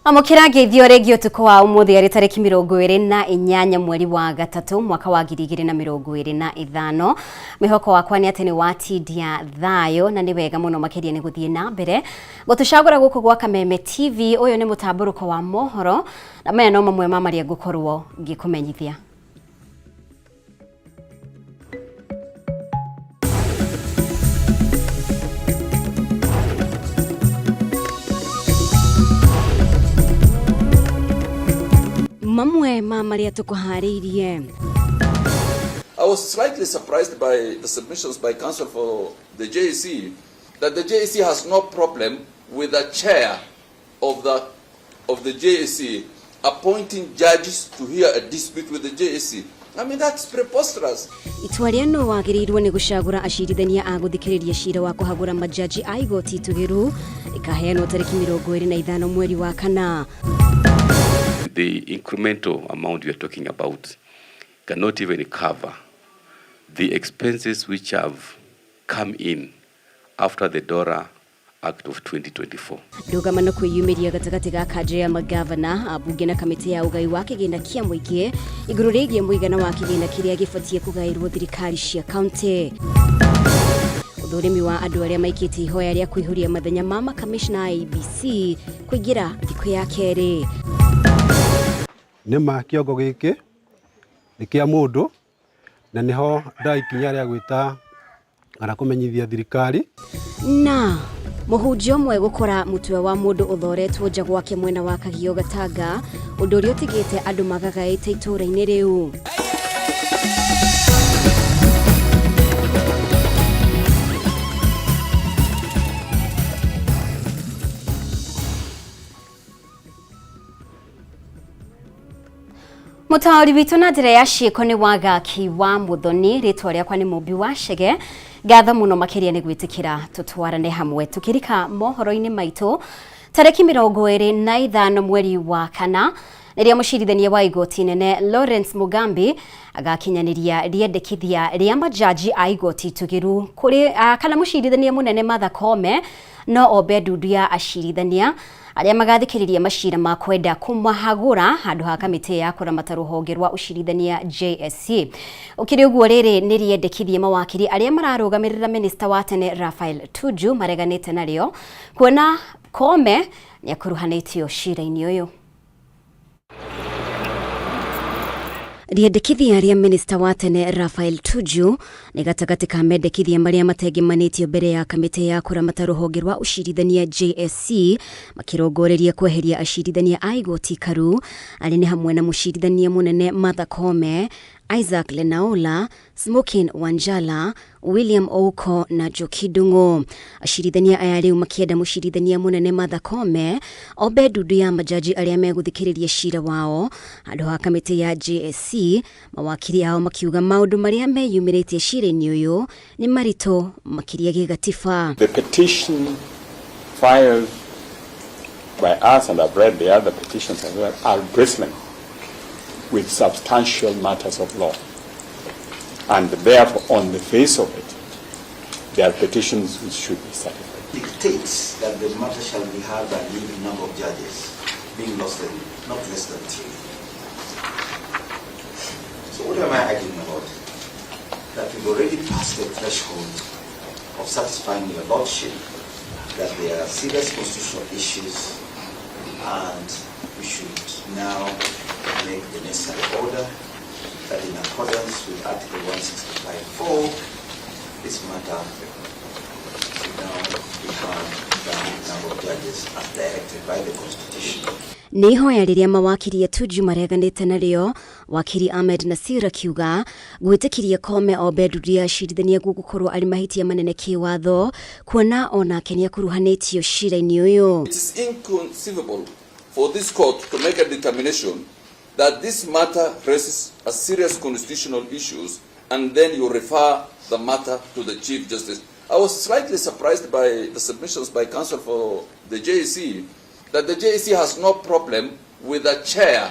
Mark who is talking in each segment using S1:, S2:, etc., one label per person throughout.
S1: Amũkĩra ngeithio rĩngĩ ũtukũ wa ũmũthĩ arĩ tarĩki 28 mweri wa gatatũ mwaka wa 2025. Mwĩhoko wakwa nĩ atĩ nĩ watindia thayũ na nĩ wega mũno makĩria nĩ gũthiĩ na mbere gũtũcagũra gũkũ gwa Kameme TV. Ũyũ nĩ mũtambũrũko wa mohoro na maya no mamwe ma marĩa ngũkorwo ngĩkũmenyithia. Mamwe ma marĩa tũkũharĩirie.
S2: I was slightly surprised by the submissions by counsel for the JSC that the JSC has no problem with the chair of the JSC appointing judges to hear a dispute with the JSC. I mean, that's preposterous.
S1: Itua rĩa nũ wagĩrĩirwo nĩ gũcagũra acirithania a gũthikĩrĩria cira wa kũhagũra majaji a igoti itũgĩru rĩkaheanwo tarĩki 25 mweri wa kana.
S3: The incremental amount we are talking about cannot even cover the expenses which have come in after the DORA Act of 2024.
S1: Ndũgamano kwĩyumĩria gatagatĩ ga kanjũ ya magavana, ambunge na kamĩtĩ ya ũgai wa kĩgĩna kĩa mũingĩ igũrũ rĩgiĩ mũigana wa kĩgĩna kĩrĩa gĩbatiĩ kũgaĩrwo thirikari cia kaunti. Ũthũrimi wa andũ arĩa maikĩtie ihoya rĩa kũihũria mathenya ma makamishna a IEBC kũingĩra thikũ ya kerĩ.
S4: Nĩma kĩongo gĩkĩ nĩ kĩa mũndũ na nĩho ndoya ikinya rĩa gwĩta kana kũmenyithia thirikari.
S1: Na mũhunjia ũmwe gũkora mũtwe wa mũndũ ũthoretwo nja gwake mwena wa Kagio Gatanga, ũndũ ũrĩa ũtigĩte andũ magagaĩte itũũra-inĩ rĩu. Mũtaũri witũ na njĩra ya ciĩko nĩ Wagaki wa Mũthoni, rĩtwa rĩakwa nĩ Mũmbi wa Chege. Ngatho mũno makĩria nĩ gwĩtĩkĩra tũtwarane hamwe tũkĩrika mohoro-inĩ maitũ tarĩki 25 mweri wa kana rĩrĩa mũcirithania wa igoti nene Lawrence Mugambi agakinyanĩria rĩendekithia rĩa majaji a igoti itũgĩru kũrĩ kana mũcirithania mũnene Martha Koome no ombe ndundu ya acirithania arĩa magathikĩrĩria macira ma kwenda kũmahagũra handũ ha kamĩtĩ ya kũramata rũhonge rwa ũcirithania JSC. Ũkĩrĩ ũguo rĩrĩ nĩ rĩendekithia mawakiri arĩa mararũgamĩrĩra minista wa tene Raphael Tuju mareganĩte narĩo kuona Koome nĩakuruhanĩtio cira-inĩ ũyũ. Rĩendekithia rĩa minista wa tene Raphael Tuju nĩ gatagatĩ ka mendekithia marĩa matengemanĩtio mbere ya kamĩtĩ ya kũramata rũhonge rwa ũcirithania JSC makĩrongoreria kweheria acirithania a igoti karu arĩa nĩ hamwe na mũcirithania mũnene Martha Koome, Isaac Lenaola, Smokin Wanjala, William Ouko na Njoki Ndung'u. Acirithania aya rĩu makĩenda mũcirithania mũnene Martha Koome ombe ndundu ya majaji arĩa megũthikĩrĩria cira wao handũ ha kamĩtĩ ya JSC, mawakiri ao makiuga maũndũ marĩa meyumĩrĩtie cira-inĩ ũyũ nĩ maritũ makĩria gĩgatiba.
S5: The petition filed by us, and I've read the other petitions as well, are bristling with substantial matters of law. And therefore, on the face of it, there are petitions which should be certified.
S6: Dictates that the matter shall be heard by an even number of judges, being not less than three. So what am I arguing about? That we've already passed the threshold of satisfying your lordship that there are serious constitutional issues and we should now make the necessary order that in accordance with Article 165.4, this matter should now be heard by a number of judges as directed by the Constitution.
S1: Nĩ ihoya rĩrĩa mawakiri a Tuju mareganĩte narĩo, wakiri Ahmed Nasir akiuga gwĩtĩkĩria Koome ombe ndundu ya acirithania gũgũkorwo arĩ mahĩtia manene kĩwatho kuona onake nĩakuruhanĩtio cira-inĩ ũyũ.
S2: It is inconceivable for this court to make a determination that this matter raises a serious constitutional issues and then you refer the matter to the Chief Justice. I was slightly surprised by the submissions by counsel for the JSC that the JSC has no problem with the chair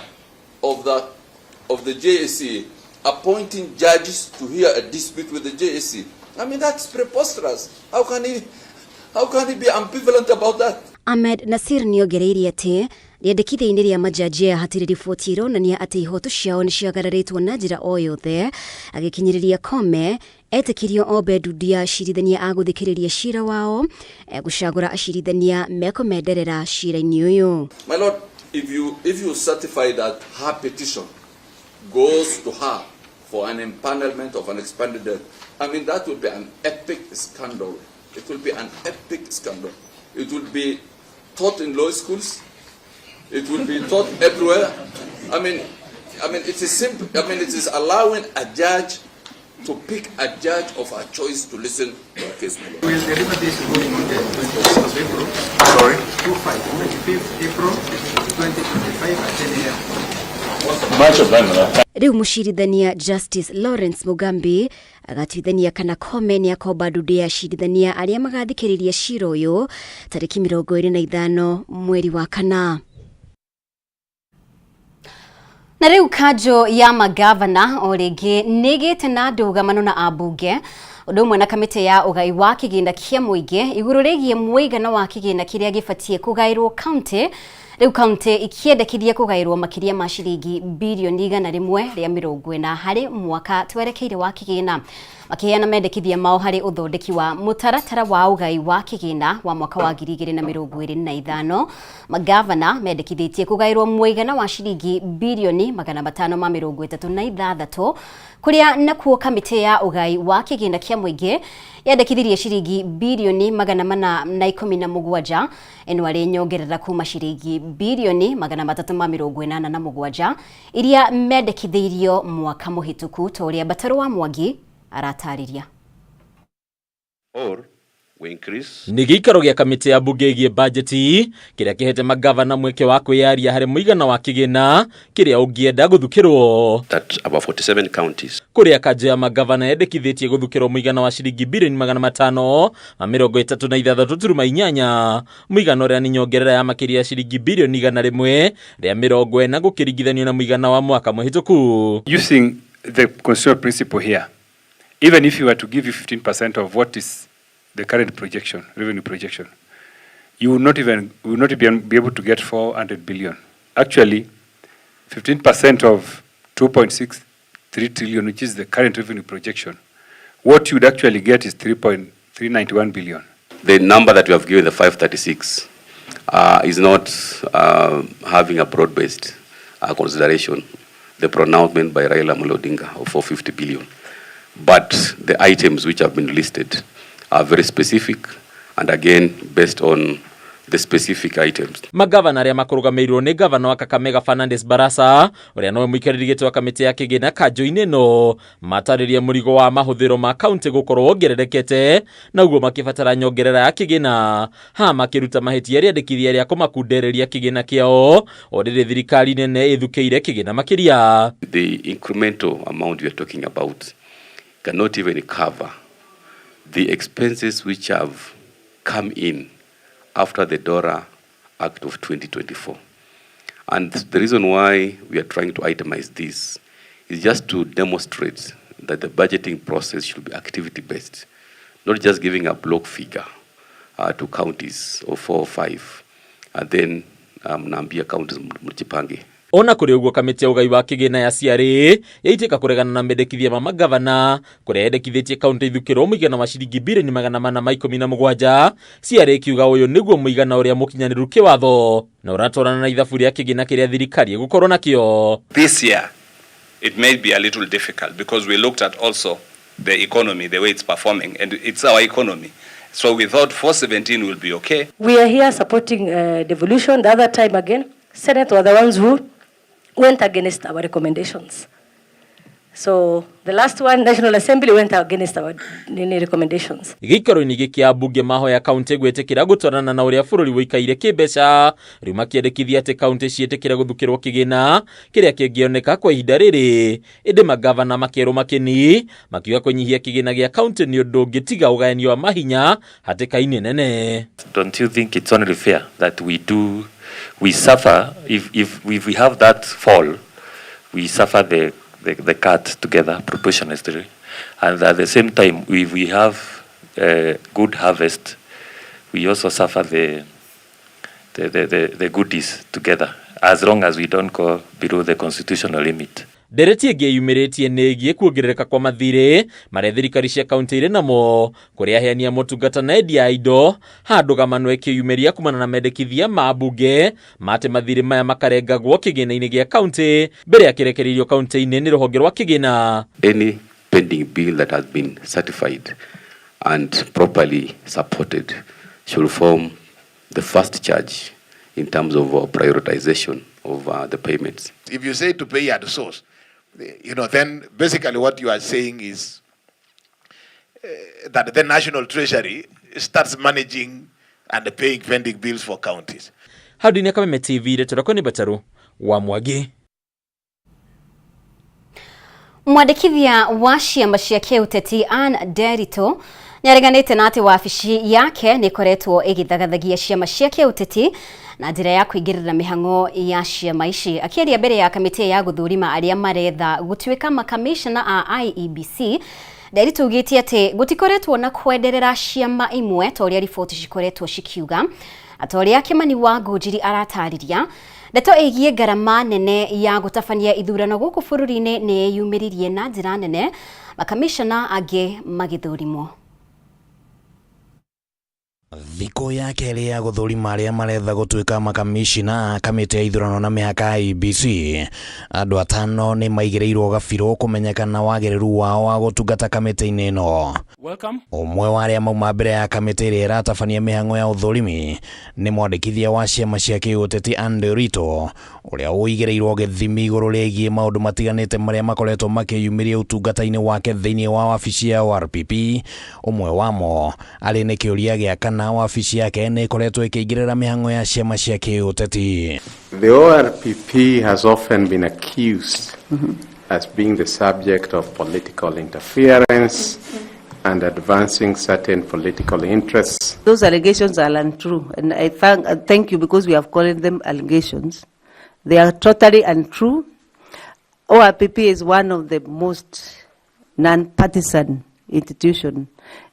S2: of the JSC appointing judges to hear a dispute with the JSC. I mean, that's preposterous. How can he be ambivalent about that?
S1: Ahmed Nasir nĩongereire atĩ Rĩendekithia-inĩ rĩa majaji aya hatirĩ riboti ironania atĩ ihoto ciao nĩ ciagararĩtwo na njĩra o yothe. Agĩkinyĩrĩria Koome etĩkirio ombe ndundu ya acirithania a gũthikĩrĩria cira wao gũcagũra acirithania mekũmenderera cira-inĩ ũyũ.
S2: My lord, if you certify that her petition goes to her for an empanelment of an expanded death, I mean, that will be an epic scandal. It will be an epic scandal. It will be taught in law schools. It will be taught everywhere. I mean, it is simple. I mean, it is allowing a judge to pick a judge of her choice to listen to a case, my lord.
S7: We will deliver this ruling on the 25th of April.
S5: Sorry?
S7: 25, 25th April 2025 at 10 a.m.
S5: Much of them.
S1: Rĩu mũcirithania Justice Lawrence Mugambi agatuithania kana Koome nĩ akomba ndundu ya acirithania arĩa magathikĩrĩria cira ũyũ tarĩki 25 mweri wa kana. Na rĩu kanjũ ya magavana o rĩngĩ nĩ ĩgĩte na ndũgamano na ambunge ũndũ ũmwe na kamĩtĩ ya ũgai wa kĩgĩna kĩa mũingĩ igũrũ rĩgiĩ mũigana wa kĩgĩna kĩrĩa gĩbatiĩ kũgaĩrwo kaunti. Rĩu kaunti ikĩendekithia kũgaĩrwo makĩria ma ciringi birioni 140 harĩ mwaka twerekeire wa kĩgĩna. Makĩheana mendekithia mao harĩ ũthondeki wa mũtaratara wa ũgai wa kĩgĩna wa mwaka wa 2025, magavana mendekithĩtie kũgaĩrwo mũigana wa ciringi birioni 536, kũrĩa nakuo kamĩtĩ ya ũgai wa kĩgĩna kĩa mũingĩ yendekithirie ciringi birioni 417, ĩno arĩ nyongerera kuma ciringi birioni 387 iria mendekithĩirio mwaka mũhĩtũku, ta ũrĩa Mbatarũ wa Mwangi aratarĩria.
S3: Or we increase
S8: Nĩ gĩikaro gĩa kamĩtĩ ya mbunge ĩgiĩ bajeti kĩrĩa kĩhete magavana mweke wa kwĩyaria harĩ mũigana wa kĩgĩna kĩrĩa ũngĩenda gũthukĩrwo.
S3: That about 47 counties
S8: Kũrĩa kanjũ ya magavana yendekithĩtie gũthukĩrwo mũigana wa ciringi birioni 536.8, mũigana ũrĩa nĩ nyongerera ya makĩria ya ciringi birioni 140 gũkĩringithanio na mũigana wa mwaka mũhĩtũku.
S5: Using the constitutional principle here, even if you were to give you 15% of what is the current projection, revenue projection, you will not even will not be able to get 400 billion. Actually, 15% of 2.63 trillion, which is the current revenue projection, what you'd actually get is 3.391 billion.
S3: The number that we have given, the 536, is not having a broad-based consideration, the pronouncement by Raila Amolo Odinga of 450 billion. But the items which have been listed are very specific and again based on the specific items.
S8: Magavana arĩa makũrũgamĩrĩirwo nĩ gavana wa Kakamega Fernandes Barasa, ũrĩa nowe mũikarĩri gĩtĩ wa kamĩtĩ ya kĩgĩna kanjũ-inĩ ĩno, matarĩrie mũrigo wa mahũthĩro ma kaunti gũkorwo wongererekete na ũguo makĩbatara nyongerera ya kĩgĩna, haha makĩruta mahĩtia rĩandĩkithia rĩa kũmakundereria kĩgĩna kĩao o rĩrĩ thirikari nene ĩthukĩire kĩgĩna makĩria.
S3: The incremental amount we are talking about cannot even cover the expenses which have come in after the DORA Act of 2024. And the reason why we are trying to itemize this is just to demonstrate that the budgeting process should be activity based, not just giving a block figure to counties of four or five, and then mnaambia counties mjipange.
S8: Ona kũrĩ ũguo, kamĩtĩ ya ũgai wa kĩgĩna ya CRA yaitĩka kũregana na mendekithia ma magavana, kũrĩa yendekithĩtie kaunti ithukĩrwo mũigana wa ciringi birioni 417, CRA ikiuga ũyũ nĩguo mũigana ũrĩa mũkinyanĩru kĩwatho na ũratwarana na ithabu rĩa kĩgĩna kĩrĩa thirikari ĩgũkorwo nakĩo.
S5: This year, it may be a little difficult because we looked at also the economy, the way it's performing, and it's our economy. So we thought 417 will be okay.
S9: We are here supporting devolution. The other time again, Senate were the ones who went against our recommendations. So the last one, National Assembly went against our nini recommendations.
S8: Gĩikaro-inĩ gĩkĩ ambunge mahoya kaunti gwĩtĩkĩra gũtwarana na ũrĩa bũrũri ũikaire kĩmbeca, rĩu makĩendekithia atĩ kaunti ciĩtĩkĩre gũthukĩrwo kĩgĩna kĩrĩa kĩngĩoneka kwa ihinda rĩrĩ, ĩndĩ magavana makerwo makĩni makiuga kũnyihia kĩgĩna gĩa kaunti nĩ ũndũ ũngĩtiga ũgayanio wa mahinya hatĩka-inĩ nene.
S10: Don't you think it's only fair that we suffer, if we have that fall, we suffer the cut together proportionately, and at the same time, if we have a good harvest, we also suffer the, the goodies together, as long as we don't go below the constitutional limit.
S8: Ndereti ĩngĩ yumĩrĩtie nĩ ĩgiĩ kuongerereka kwa mathirĩ marĩa thirikari cia kaunti irĩ namo kũrĩ aheani a motungata na endia a indo handũ gamano ĩkĩyumĩria kumana na mendekithia ma mbunge ma atĩ mathirĩ maya makarengagwo kĩgĩna-inĩ gĩa kaunti mbere ya kĩrekereirio kaunti-inĩ nĩ rũhonge rwa kĩgĩna.
S3: Any pending bill that has been certified and properly supported should form the first charge in terms of prioritization of the payments.
S11: If you say to pay at source, then basically what you are saying is that the National Treasury starts managing and paying pending bills for counties.
S8: Handũ-inĩ Kameme TV rĩtwa nĩ Mbataru wa Mwangi.
S1: Mwandĩkithia wa ciama cia kĩũteti Ann Nderitu nĩareganĩte na atĩ wabici yake nĩ ĩkoretwo ĩgĩthagathagia ciama cia kĩũteti na njĩra ya kũingĩrĩra mĩhang'o ya ciama ici. Akĩaria mbere ya kamĩtĩ ya gũthũrima arĩa maretha gũtuĩka makamishna a IEBC, Nderitu augĩte atĩ gũtikoretwo na kwenderera ciama imwe ta ũrĩa riboti cikoretwo cikiuga. Ata ũrĩa Kĩmani wa Ngũnjiri aratarĩria, ndeto ĩgiĩ ngarama nene ya gũtabania ithurano gũkũ bũrũri-inĩ nĩ yumĩririe na njĩra nene makamishna angĩ magĩthũrimwo.
S12: Thikũ ya kerĩ ya gũthũrima arĩa maretha gũtuĩka makamishna a kamĩtĩ ya ithurano na mĩhaka IEBC, andũ atano nĩ maigĩrĩirwo gabirũ kũmenyekana wagĩrĩru wao wa gũtungata kamĩtĩ-inĩ ĩno.
S13: Welcome.
S12: Ũmwe wa arĩa mauma mbere ya kamĩtĩ ĩrĩa ĩratabania mĩhang'o ya ũthũrimi nĩ mwandĩkithia wa ciama cia kĩũteti Ann Nderitu, ũrĩa ũigĩrĩirwo gĩthimi igũrũ rĩgiĩ maũndũ matiganĩte marĩa makoretwo makĩyumĩria ũtungata-inĩ wake thĩinĩ wa wabici ya ORPP. Ũmwe wamo arĩ nĩ kĩũria gĩa kana wabici yake nĩ ĩkoretwo ĩkĩingĩrĩra mĩhang'o ya ciama cia kĩũteti.
S5: The ORPP has often been accused as being the subject of political interference and advancing certain political interests.
S14: Those allegations are untrue, and I thank you because we have called them allegations. They are totally untrue. ORPP is one of the most non-partisan institution.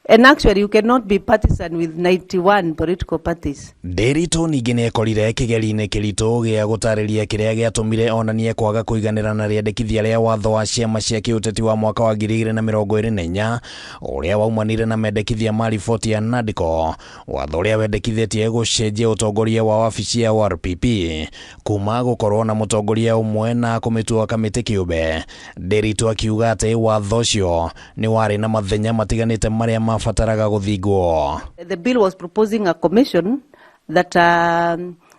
S14: And actually, you cannot be partisan with 91 political parties.
S12: Nderitu ningĩ nĩ ekorire kĩgeri-inĩ kĩritũ gĩa gũtarĩria kĩrĩa gĩatũmire onanie kwaga kũiganĩra na rĩendekithia rĩa watho wa ciama cia kĩũteti wa mwaka wa 2024 ũrĩa waumanire na mendekithia ma riboti ya NADCO, watho ũrĩa wendekithĩtie gũcenjia ũtongoria wa wabici ya ORPP kuma gũkorwo na mũtongoria ũmwe na kũmĩtua kamĩtĩ kĩũmbe. Nderitu akiuga atĩ watho ũcio nĩ warĩ na mathenya matiganĩte marĩa mabataraga gũthingwo.
S14: The bill was proposing a commission that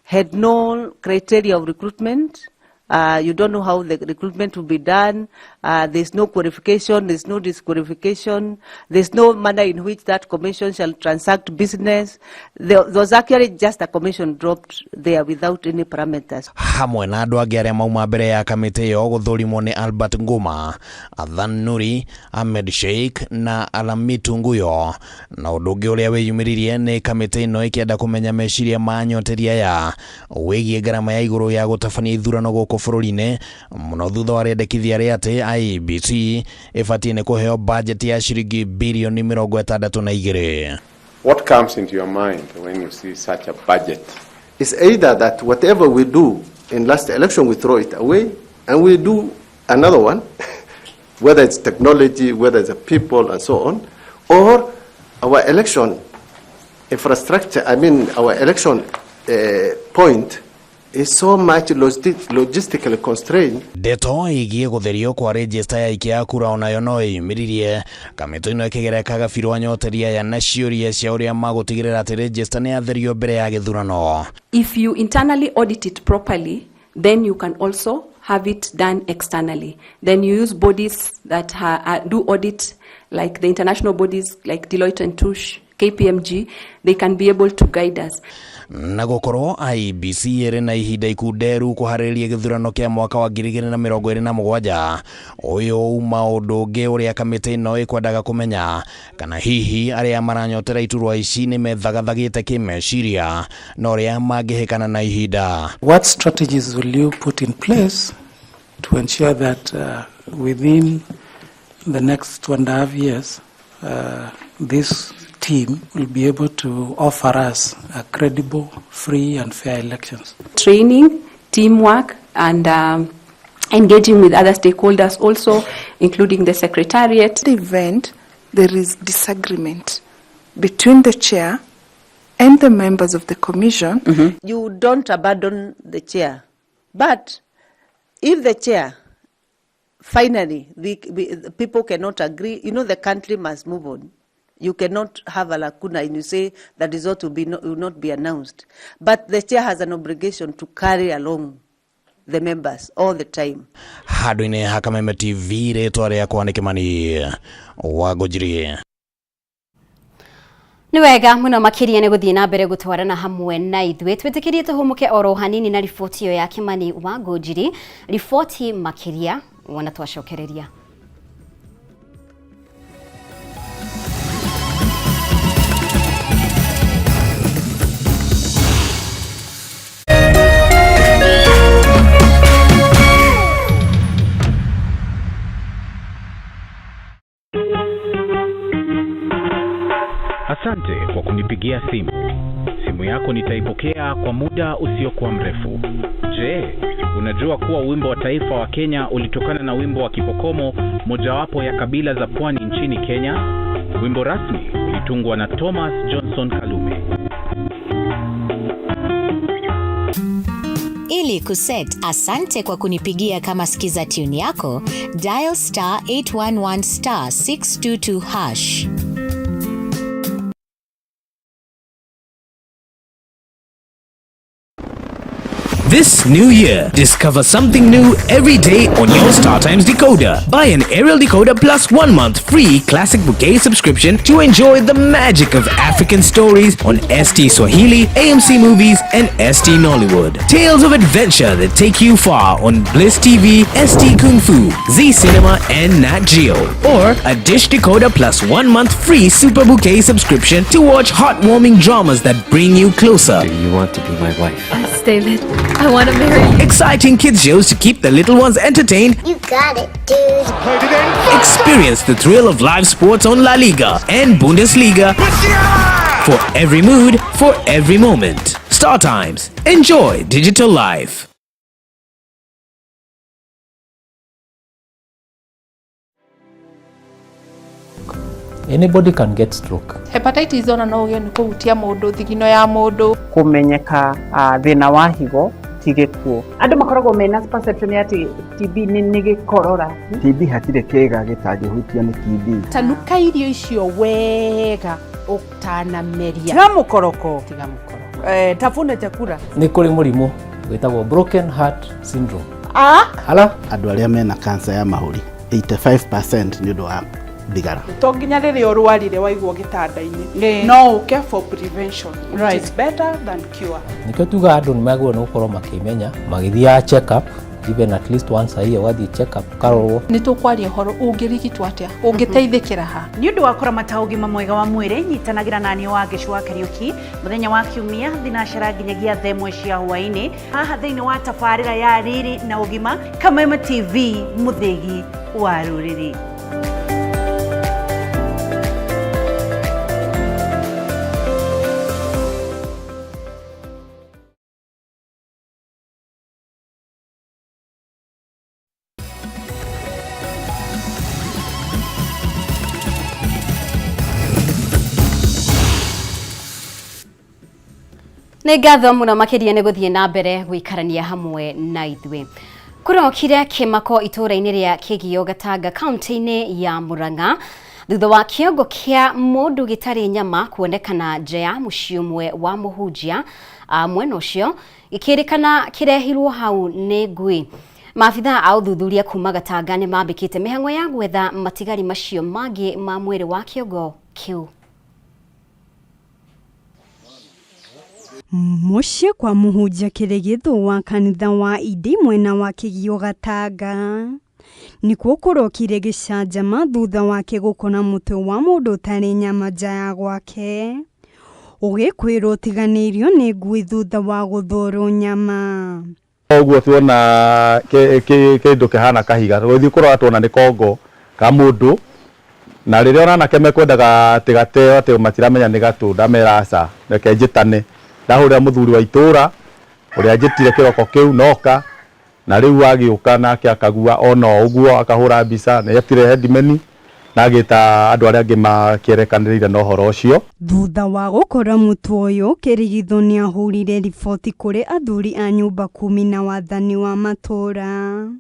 S14: had no criteria of recruitment. You don't know how the recruitment will be done. There's no qualification, there's no disqualification, there's no manner in which that commission shall transact business. There was actually just a commission dropped there without any parameters.
S12: Hamwe na andũ angĩ arĩa mauma mbere ya kamĩtĩ ĩyo gũthũrimwo nĩ Albert Nguma, Adhan Nuri, Ahmed Sheikh na Alamitu Nguyo. Na ũndũ ũngĩ ũrĩa wĩyumĩririe nĩ kamĩtĩ ĩno ĩkĩenda kũmenya meciria ma anyoteria aya wĩgiĩ ngarama ya igũrũ ya gũtabania ithurano gũkũ bũrũri-inĩ, mũno thutha wa rĩendekithia rĩa atĩ IEBC ĩbatiĩ nĩ kũheo bajeti ya ciringi birioni 62.
S5: What comes into your mind when you see such a budget?
S15: It's either that whatever we do in last election, we throw it away and we do another one, whether it's technology, whether it's the people and so on, or our election infrastructure, I mean our election point is so much logistically constrained.
S12: Ndeto ĩgiĩ gũtherio kwa register ya aikia a kura onayo no ĩyumĩririe kamĩtĩ ĩno ĩkĩgereka gabirũ anyoteria aya na ciũria cia ũrĩa magũtigĩrĩra atĩ register nĩ yatherio mbere ya gĩthurano.
S16: If you internally audit it properly, then you can also have it done externally. Then you use bodies that do audit, like the international bodies like Deloitte and Touche, KPMG, they can be able to guide us.
S12: Na gũkorwo IEBC ĩrĩ na ihinda ikunderu kũharĩrĩria gĩthurano kĩa mwaka wa 2027, ũyũ uma ũndũ ũngĩ ũrĩa kamĩtĩ ĩno ĩkwendaga kũmenya kana hihi arĩa maranyotera iturwa ici nĩ methagathagĩte kĩmeciria na ũrĩa mangĩhĩkana na ihinda.
S17: What strategies will you put in place to ensure that within the next 2.5 years this team will be able to offer us a credible, free, and fair elections.
S16: Training, teamwork, and engaging with other stakeholders also, including the secretariat.
S13: The event, there is disagreement between the chair and the members of the commission.
S14: You don't abandon the chair. But if the chair, finally, the people cannot agree, you know, the country must move on. You cannot have a lacuna and you say the result will not be announced. But the chair has an obligation to carry along the members all the time.
S12: Handũ-inĩ ha Kameme TV rĩtwa rĩakwa nĩ Kĩmani wa Ngũnjiri.
S1: Nĩ wega mũno makĩria nĩ gũthiĩ na mbere gũtwarana hamwe na ithuĩ. Twĩtĩkĩrie tũhũmũke oro hanini na riboti ĩyo ya Kĩmani wa Ngũnjiri. Riboti makĩria wona twacokereria.
S18: Asante kwa kunipigia simu. Simu yako nitaipokea kwa muda usiokuwa mrefu. Je, unajua kuwa wimbo wa taifa wa Kenya ulitokana na wimbo wa Kipokomo, mojawapo ya kabila za pwani nchini Kenya? Wimbo rasmi ulitungwa na Thomas Johnson Kalume.
S19: Ili kuset asante kwa kunipigia kama skiza tune yako, dial star 811 star 622 hash.
S20: This new year, discover something new every day on your StarTimes decoder. Buy an aerial decoder plus 1 month free Classic Bouquet subscription to enjoy the magic of African stories on ST Swahili, AMC Movies, and ST Nollywood. Tales of adventure that take you far on Bliss TV, ST Kung Fu, Z Cinema, and Nat Geo. Or a dish decoder plus 1 month free Super Bouquet subscription to watch heartwarming dramas that bring you closer.
S21: Do you want to be my wife?
S16: Yes, David. I want to marry you.
S20: Exciting kids shows to keep the little ones entertained.
S22: You got it, dude.
S20: Experience the thrill of live sports on La Liga and Bundesliga. For every mood, for every moment. Star Times. Enjoy digital life.
S23: Anybody can get stroke.
S24: Hepatitis ona no ũgĩe nĩ kũhutia mũndũ thigino ya mũndũ.
S25: Kũmenyeka thĩna wa higo ti gĩkuũ.
S26: Andũ makoragwo mena perception ya atĩ TB nĩ gĩkorora.
S27: TB hatirĩ kĩĩga gĩtangĩhutio nĩ TB.
S26: Tanuka irio icio wega ũtanameria.
S25: Tiga mũkoroko.
S26: Tiga mũkoroko.
S25: Tafuna chakula.
S23: Nĩ kũrĩ mũrimũ wĩtagwo broken heart syndrome.
S26: Hala?
S28: Andũ arĩa mena cancer ya mahũri 85% nĩ ũndũ wa thigara.
S24: To nginya rĩrĩa ũrwarire waigwo gĩtanda-inĩ, no ũke for prevention, which is better than cure.
S23: Nĩkĩo tugaga andũ nĩ magĩrĩirwo nĩ gũkorwo makĩmenya magĩthiaga check up even at least once a year, ũgathiĩ check up ũkarorwo.
S24: Nĩ tũkwaria ũhoro ũngĩrigitwo atĩa, ũngĩteithĩkĩra ha.
S29: Nĩ ũndũ wa kũramata ũgima mwega wa mwĩrĩ, nyitanagĩra na niĩ Wangeci wa Kariũki mũthenya wa kiumia thinacara nginyagia thaa ĩmwe cia hwaĩ-inĩ haha thĩinĩ wa tabarĩra ya Riri na Ũgima, Kameme TV, mũthĩgi wa rũrĩrĩ.
S1: Nĩ ngatho mũno makĩria nĩ gũthiĩ na mbere gũikarania hamwe na ithuĩ. Kũrokire kĩmako itũũra-inĩ rĩa Kĩgio Gatanga kaunti-inĩ ya Murang'a thutha wa kĩongo kĩa mũndũ gĩtarĩ nyama kuonekana nja ya mũciĩ ũmwe wa mũhunjia mwena ũcio gĩkĩrĩkana kĩrehirwo hau nĩ ngui. Maabithaa a ũthuthuria kuma Gatanga nĩ mambĩkĩte mĩhang'o ya gwetha matigari macio mangĩ ma mwĩrĩ wa kĩongo kĩu.
S30: Mũciĩ kwa mũhunjia Kĩrĩgĩthũ wa kanitha wa Indi mwena wa Kĩgio Gatanga nĩkuo kũrokire gĩcanjama thutha wake gũkora mũtwe wa mũndũ ũtarĩ nyama nja ya gwake ũgĩkwĩrwo ũtiganĩirio nĩ ngui thutha wa gũthũrwo nyama.
S31: Ũguo tuona kĩndũ kĩhana kahiga, tũgĩthiĩ kũrora tuona nĩ kongo ka mũndũ
S2: Na rĩrĩa ona anake mekwendaga atĩ gateo atĩ matiramenya nĩ gatũ, ndamera aca, reke njĩtane. Ndahũrĩra mũthuri wa itũra ũrĩa njĩtire kĩroko kĩu noka, na rĩu agĩũka nake akagua ona o ũguo, akahũra mbica, nĩ etire headman na agĩta andũ arĩa angĩ makĩerekanĩrĩire na ũhoro ũcio.
S30: Thutha wa gũkora mũtwe ũyũ, Kĩrigithũ nĩahũrire riboti kũrĩ athuri a nyũmba kumi na wathani wa matũra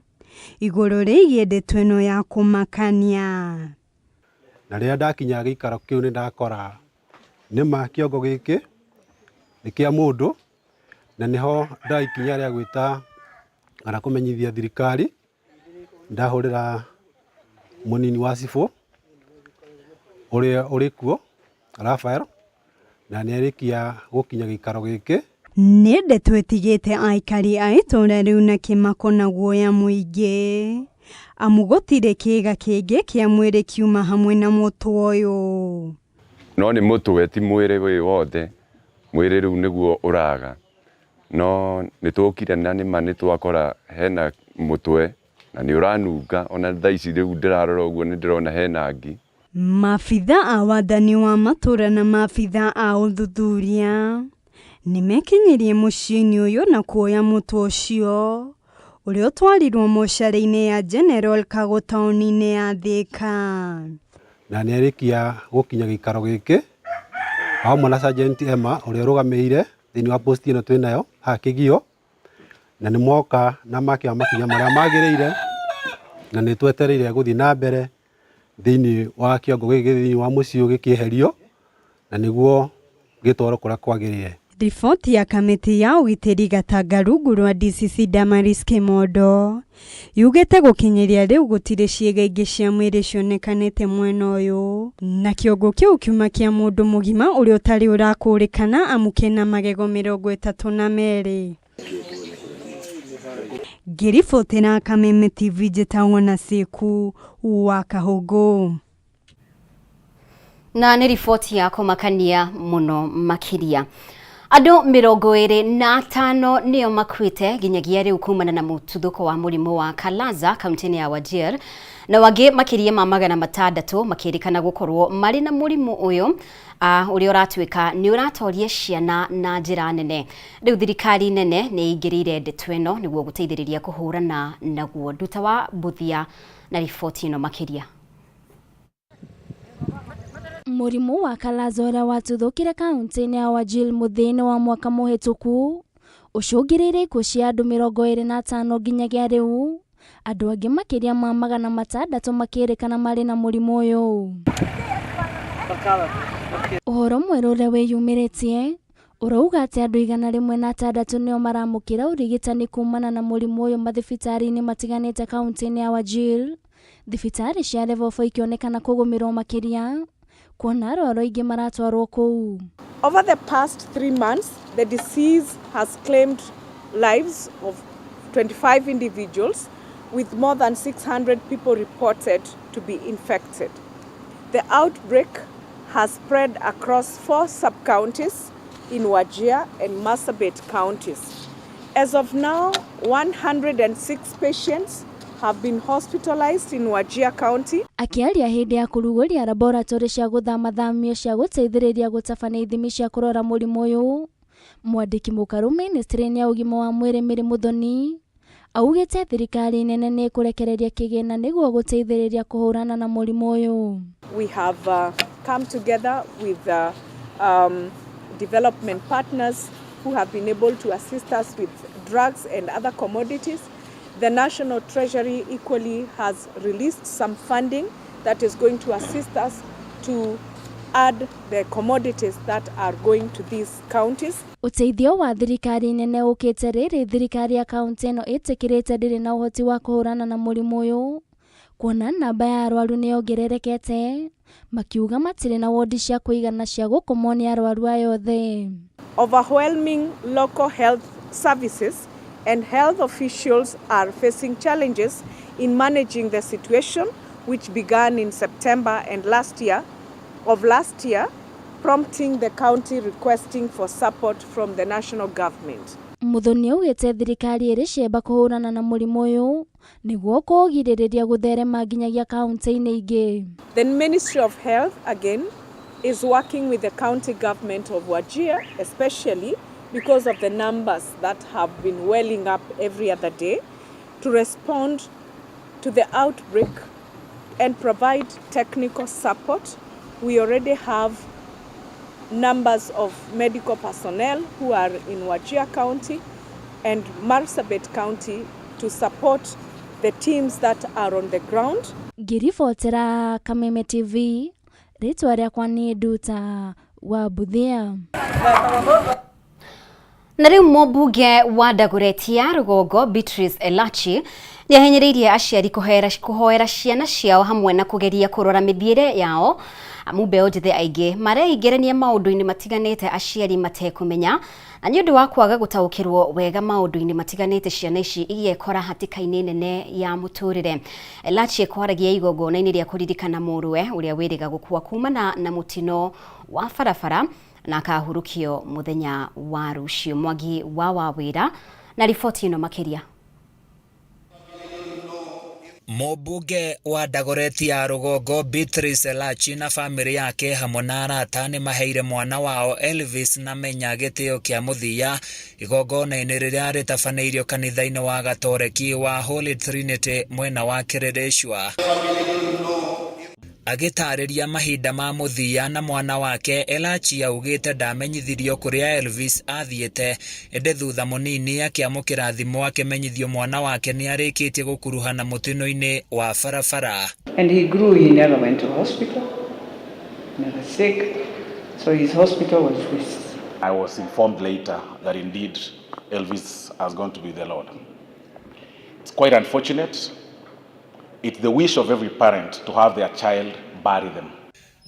S30: igũrũ rĩgiĩ ndeto ĩno ya kũmakania.
S3: Na rĩrĩa ndakinya gĩikaro kĩu nĩ ndakora nĩma kĩongo gĩkĩ nĩ kĩa mũndũ, na nĩho ndoya ikinya rĩa gwĩta kana kũmenyithia thirikari. Ndahũrĩra mũnini wa cibũ ũrĩa ũrĩ kuo Rafael, na nĩ arĩkia gũkinya gĩikaro gĩkĩ.
S30: Nĩ ndeto ĩtigĩte aikari a itũra rĩu na kĩmako na guoya mũingĩ, amu gũtirĩ kĩĩga kĩngĩ kĩa mwĩrĩ kiuma hamwe na mũtwe ũyũ.
S4: No nĩ mũtwe ti mwĩrĩ wĩ wothe, mwĩrĩ rĩu nĩguo ũraga. No nĩ tũkire na nĩma nĩ twakora hena mũtwe na nĩ ũranunga, ona thaa ici rĩu ndĩrarora ũguo nĩ ndĩrona hena ngi.
S30: Maabitha a wathani wa matũra na maabitha a ũthuthuria nĩmekinyirie mũciĩ-inĩ ũyũ na kuoya mũtwe ũcio ũrĩa ũtwarirwo mocarĩ-inĩ ya General Kago taũni-inĩ ya Thika.
S3: Na nĩ arĩkia gũkinya gĩikaro gĩkĩ hamwe na Sergeant Emma ũrĩa ũrũgamĩrĩire thĩinĩ wa post ĩno twĩnayo haha Kĩgio, na nĩ moka na makĩoya makinya marĩa magĩrĩire, na nĩ twetereire gũthiĩ na mbere thĩinĩ wa kĩongo gĩkĩ thĩinĩ wa mũciĩ ũyũ gĩkĩeherio na nĩguo gĩtwarwo kũrĩa kwagĩrĩire.
S30: Riboti ya kamĩtĩ ya ũgitĩri Gatanga rungu rwa DCC Damaris Kimondo yugĩte gũkinyĩria rĩu gũtirĩ ciĩga ingĩ cia mwĩrĩ cionekanĩte mwena ũyũ, na kĩongo kĩu kiuma kĩa mũndũ mũgima ũrĩa ũtarĩ ũrakũrĩkana amu kĩna magego 32. Ngĩribotera Kameme TV njĩtagwo na Seku wa Kahũngũ.
S1: Na nĩ riboti ya kũmakania mũno makĩria. Andũ 25 nĩo makuĩte nginyagia rĩu kumana na mũtuthũko wa mũrimũ wa Kalaza kaunti-inĩ ya Wajir, na wangĩ makĩria ma 600 makĩrĩkana gũkorwo marĩ na mũrimũ ũyũ ũrĩa ũratuĩka nĩ ũratoria ciana na njĩra nene. Rĩu thirikari nene nĩ ĩingĩrĩire ndeto ĩno nĩguo gũteithĩrĩria kũhũrana naguo. Nduta wa Mbuthia na riboti ĩno makĩria.
S6: Mũrimũ wa Kalaza ũrĩa watuthũkire kaunti-inĩ ya Wajir mũthia-inĩ wa mwaka mũhĩtũku ũcũngĩrĩirie ikuũ cia andũ 25 nginyagia rĩu, andũ angĩ makĩria ma 600 makĩrĩkana marĩ na mũrimũ ũyũ. Ũhoro mwerũ ũrĩa wĩyumĩrĩtie ũrauga atĩ andũ 106 nĩo maramũkĩra ũrigitani kumana na mũrimũ ũyũ mathibitarĩ-inĩ matiganĩte kaunti-inĩ ya Wajir, thibitarĩ cia level 4 ikĩonekana kũgũmĩrwo makĩria kuona arwaru aingĩ maratwarwo kũu.
S24: Over the past 3 months, the disease has claimed lives of 25 individuals, with more than 600 people reported to be infected. The outbreak has spread across 4 sub-counties in Wajir and Marsabit counties. As of now, 106 patients have been hospitalized in Wajir County.
S6: Akĩaria hĩndĩ ya kũrugũria laboratory cia gũthamathamio cia gũteithĩrĩria gũtabania ithimi cia kũrora mũrimũ ũyũ, mwandĩki mũkaru ministry-inĩ ya ũgima wa mwĩrĩ Mary Muthoni augĩte thirikari nene nĩ ĩkũrekereria kĩgĩna nĩguo gũteithĩrĩria kũhũrana na mũrimũ ũyũ.
S24: We have come together with development partners who have been able to assist us with drugs and other commodities. The National Treasury equally has released some funding that is going to assist us to add the commodities that are going to these counties.
S6: Ũteithio wa thirikari nene ũkĩte rĩrĩ thirikari ya kaunti ĩno ĩtĩkĩrĩte ndĩrĩ na ũhoti wa kũhũrana na mũrimũ ũyũ, kuona namba ya arwaru nĩ yongererekete, makiuga matirĩ na wodi cia kũigana cia gũkomwo nĩ arwaru aya othe.
S24: Overwhelming local health services and health officials are facing challenges in managing the situation, which began in September and last year, prompting the county requesting for support from the national government.
S6: Muthoni augĩte thirikari ĩrĩ ciemba kũhũrana na mũrimũ ũyũ nĩguo kũũgirĩrĩria gũtherema nginyagia kaunti-inĩ ingĩ.
S24: The Ministry of Health again is working with the county government of Wajir, especially because of the numbers that have been welling up every other day, to respond to the outbreak and provide technical support. We already have numbers of medical personnel who are in Wajir County and Marsabit County to support the teams that are on the ground.
S6: Ngĩribotera Kameme TV, rĩtwa rĩakwa nĩ Nduta wa Buthia.
S1: Na rĩu mũmbunge wa Dagoretti Rũgongo Beatrice Elachi nĩahinyĩrĩirie aciari kũhoera ciana ciao hamwe na kũgeria kũrora mĩthiĩre yao amu mbeũ njĩthĩ aingĩ mareingĩrania maũndũ-inĩ matiganĩte aciari matekũmenya, na nĩ ũndũ wa kwaga gũtaũkĩrwo wega maũndũ-inĩ matiganĩte ciana ici igekora hatĩka-inĩ nene ya mũtũrĩre. Elachi ekwaragia igongona-inĩ rĩa kũririkana mũrũwe ũrĩa wĩrĩga gũkua kumana na mũtino wa barabara na akahurũkio mũthenya wa rũciũ. Mwangi wa Wawĩra na riboti ĩno makĩria.
S5: Mũmbunge wa Dagoretti ya Rũgongo Beatrice Elachi na bamĩrĩ yake hamwe na arata nĩ maheire mwana wao Elvis na Menya gĩtĩo kĩa mũthia igongona-inĩ rĩrĩa rĩtabanĩirio kanitha-inĩ wa Gatoreki wa Holy Trinity mwena wa Kĩrĩrĩcua. Agĩtarĩria mahinda ma mũthia na mwana wake, Elachi augĩte ndamenyithirio kũrĩa Elvis athiĩte, ĩndĩ thutha mũnini akĩamũkĩra thimũ akĩmenyithio mwana wake nĩ arĩkĩtie gũkuruhana mũtino-inĩ wa barabara.
S7: And he grew, he never went to hospital, never sick, so his hospital was this.
S8: I was informed later that indeed Elvis has gone to be the Lord. It's quite unfortunate. It's the wish of every parent to have their child bury them.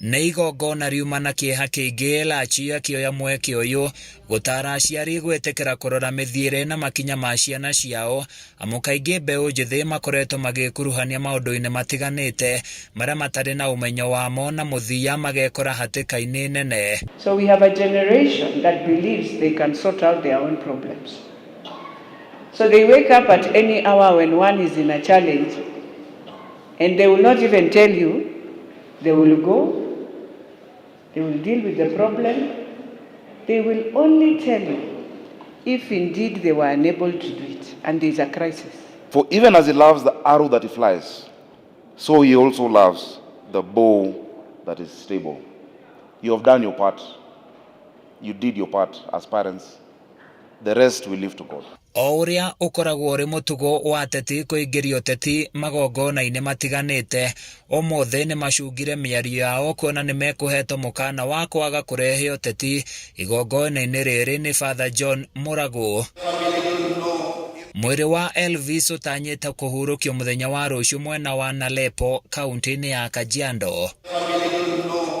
S5: Nĩ igongona riuma na kĩeha kĩingĩ Elachi akĩoya mweke ũyũ gũtara aciari gwĩtĩkĩra kũrora mĩthiĩre na makinya ma ciana ciao, amu kaingĩ mbeũ njĩthĩ makoretwo magĩkuruhania maũndũ-inĩ matiganĩte marĩa matarĩ na ũmenyo wamo na mũthia magekora hatĩka-inĩ nene.
S7: So we have a generation that believes they can sort out their own problems. So they wake up at any hour when one is in a challenge, and they will not even tell you. They will go, they will deal with the problem. They will only tell you if indeed they were unable to do it, and there is a crisis.
S9: For even as he loves the arrow that he flies, so he also loves the bow that is stable. You have done your part. You did your part as parents. The rest we leave to God.
S5: O ũrĩa ũkoragwo ũrĩ mũtugo wa ateti kũingĩria ũteti magongona-inĩ matiganĩte, ũmũthĩ nĩ macungire mĩario yao kuona nĩ mekũhetwo mũkana wa kwaga kũrehe ũteti igongona-inĩ rĩrĩ nĩ Father John Mũragũ. Mwĩrĩ wa Elvis ũtanyĩte kũhurũkio mũthenya wa rũciũ mwena wa Nalepo kaunti-inĩ ya Kajiado.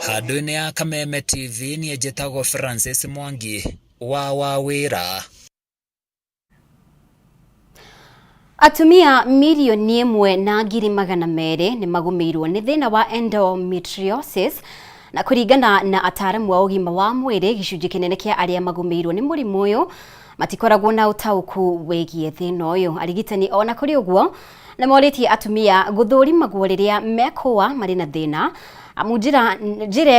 S5: Handũ-inĩ ya Kameme TV niĩ njĩtagwo Francis Mwangi wa Wawĩra.
S1: Atumia 1,200,000 nĩ magũmĩirwo nĩ thĩna wa endometriosis, na kũringana na ataaramu a ũgima wa mwĩrĩ gĩcunjĩ kĩnene kĩa arĩa magũmĩirwo nĩ mũrimũ ũyũ matikoragwo na ũtaũku wĩgiĩ thĩna ũyũ. Arigitani ona kũrĩ ũguo nĩ morĩtie atumia gũthũrimagwo rĩrĩa mekũa marĩ na thĩna, amu njĩra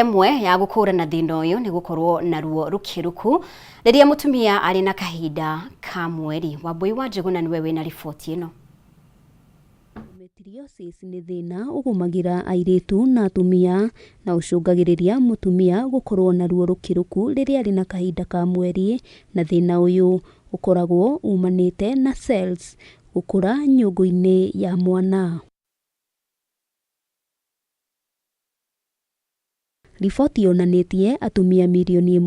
S1: ĩmwe ya gũkũrana thĩna ũyũ nĩ gũkorwo na ruo rũkĩrũku rĩrĩa mũtumia arĩ na kahinda ka mweri. Wambui wa Njũgũna nĩwe wĩna riboti ĩno.
S10: Endometriosis nĩ thĩna ũgũmagĩra airĩtu na atumia na ũcũngagĩrĩria mũtumia gũkorwo na ruo rũkĩrũku rĩrĩa arĩ na kahinda ka mweri, na thĩna ũyũ ũkoragwo umanĩte na cells gũkũra nyũngũ-inĩ ya mwana. Riboti yonanĩtie atumia 1.2 milioni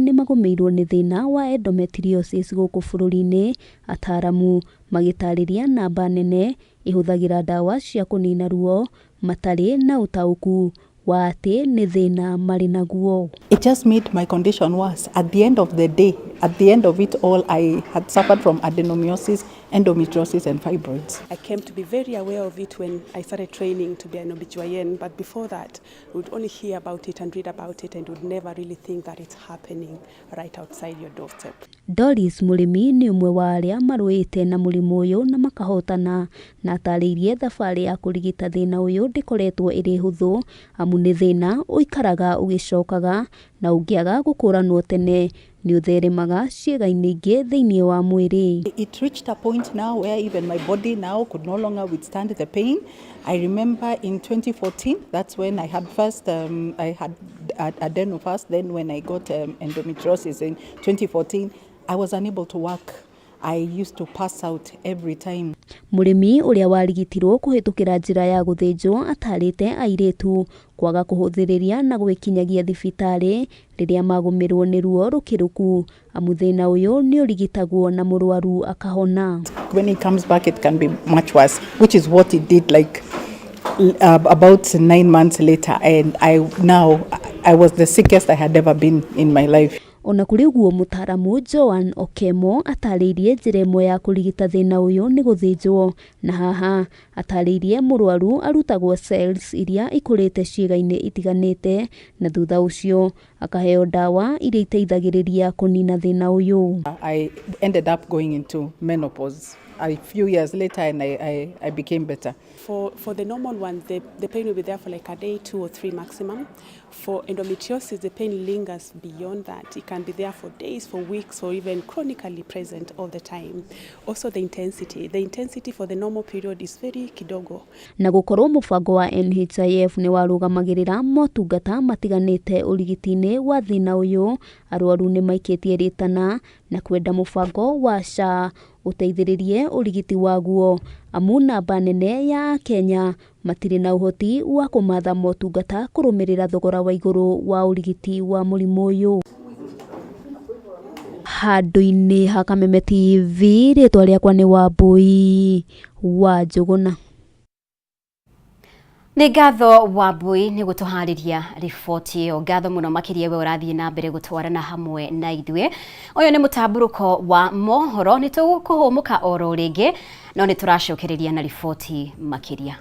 S10: nĩ magũmĩirwo nĩ thĩna wa endometriosis gũkũ bũrũri-inĩ, ataaramu magĩtarĩria namba nene ĩhũthagĩra ndawa cia kũnina ruo matarĩ na ũtaũku wa atĩ nĩ thĩna marĩ naguo.
S13: It just made my condition worse. At the end of the day, At the end of it all, I had suffered from adenomyosis, endometriosis, and fibroids.
S11: I came to be very aware of it when I started training to be an OBGYN, but before that, we would only hear about it and read about it and would never really think that it's happening right outside your doorstep.
S10: Doris Mũrĩmi nĩ ũmwe wa arĩa marũĩte na mũrimũ ũyũ na makahotana, na atarĩirie thabarĩ ya kũrigita thĩna ũyũ ndĩkoretwo ĩrĩ hũthũ, amu nĩ thĩna ũikaraga ũgĩcokaga na ũngĩaga gũkũranwo tene nĩ ũtheremaga ciĩga-inĩ ingĩ thĩinĩ wa mwĩrĩ.
S13: It reached a point now where even my body now could no longer withstand the pain. I remember in 2014, that's when I had first, I had adeno first, then when I got endometriosis in 2014, I was unable to work. I used to pass out every time.
S10: Mũrĩmi ũrĩa warigitirwo kũhĩtũkĩra njĩra ya gũthĩnjwo atarĩte airĩtu kwaga kũhũthĩrĩria na gwĩkinyagia thibitarĩ rĩrĩa magũmĩrwo nĩ ruo rũkĩrũku, amu thĩna ũyũ nĩ ũrigitagwo na mũrwaru akahona.
S13: When it comes back, it can be much worse, which is what it did like about 9 months later. And I was the sickest I had ever been in my life.
S10: Ona kũrĩ ũguo, mũtaramu Joan Okemo atarĩirie njĩra ĩmwe ya kũrigita thĩna ũyũ nĩ gũthĩnjwo, na haha atarĩirie mũrwaru arutagwo cells iria ikũrĩte ciĩga-inĩ itiganĩte na thutha ũcio akaheo ndawa iria iteithagĩrĩria kũnina thĩna ũyũ.
S13: I ended up going into menopause a few years later, and I became better.
S11: For the normal one, the pain will be there for like a day, 2 or 3 maximum. For endometriosis, the pain lingers beyond that. It can be there for days, for weeks, or even chronically present all the time. Also the intensity. The intensity for the normal period is very kidogo.
S10: Na gũkorwo mũbango wa NHIF nĩ warũgamagĩrĩra motungata matiganĩte ũrigiti-inĩ wa thĩna ũyũ, arwaru nĩ maikĩtie rĩtana na kwenda mũbango wa SHA ũteithĩrĩrie ũrigiti waguo, amu namba nene ya Akenya matirĩ na ũhoti wa kũmatha motungata kũrũmĩrĩra thogora wa igũrũ wa ũrigiti wa mũrimũ ũyũ. Handũ-inĩ ha Kameme TV, rĩtwa rĩakwa nĩ Wambui wa Njũgũna.
S1: Nĩ ngatho Wambui nĩ gũtũharĩria riboti ĩyo, ngatho mũno makĩria we ũrathiĩ na mbere gũtwarana hamwe na ithuĩ. Ũyũ nĩ mũtambũrũko wa mohoro, nĩ tũkũhũmũka oro rĩngĩ no nĩ tũracokereria na riboti makĩria.